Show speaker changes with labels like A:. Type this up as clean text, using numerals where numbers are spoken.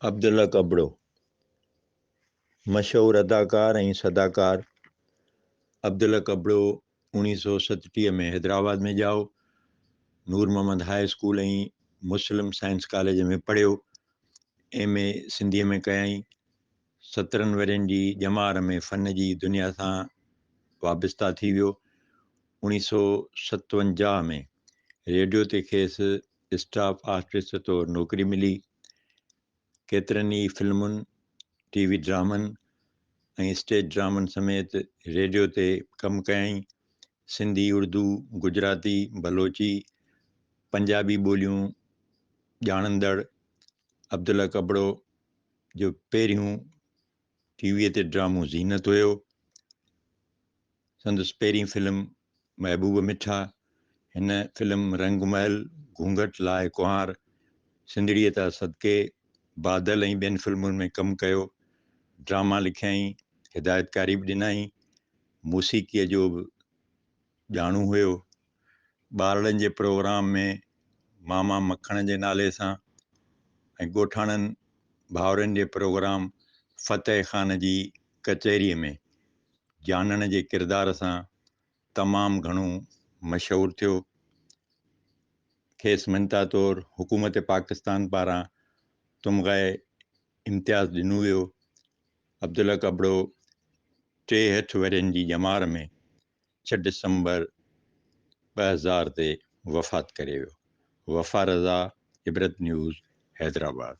A: عبدالحق ابڙو، مشهور اداڪار ۽ صداڪار عبدالحق ابڙو 1937 ۾ حيدرآباد ۾ ڄائو. Noor Muhammad high school ۽ Muslim science college ۾ پڙهيو. ايم اي سنڌيء ۾ ڪيائين. 17 ورهين جي ڄمار ۾ فن جي دنيا سان وابسته ٿي ويو. 1957 ۾ ريڊيو تي کيس اسٽاف آرٽسٽ طور نوڪري ملي. ڪيترن ئي فلمن، ٽي وي ڊرامن ۽ اسٽيج ڊرامن سميت ريڊيو تي ڪم ڪيائين. سنڌي، اردو، گجراتي، بلوچي، پنجابي ٻوليون ڄاڻندڙ عبدالحق ابڙو جو پهريون ٽي ويء تي ڊرامو زينت هيو. سندس پهرين فلم محبوب مٺا، هن فلم رنگ محل، گهونگهٽ لاء ڪنوار، سنڌڙيء تا صدقي، بادل ۽ ٻين فلمن ۾ ڪم ڪيو. ڊراما لکيائين، هدايتڪاري به ڏنائين. موسيقيء جو به ڄاڻو هيو. ٻارڙن جي پروگرام ۾ ماما مکڻ جي نالي سان ۽ ڳوٺاڻن ڀائرن جي پروگرام فتح خان جي ڪچهريء ۾ جانڻ جي ڪردار سان تمام گهڻو مشهور ٿيو. کيس مڃتا طور حڪومت پاڪستان پاران تمغه امتياز ڏنو ويو. عبدالحق ابڙو 63 ورهين جي ڄمار ۾ 6 ڊسمبر 2000 تي وفات ڪري ويو. وفا رضا، عبرت نيوز، حيدرآباد.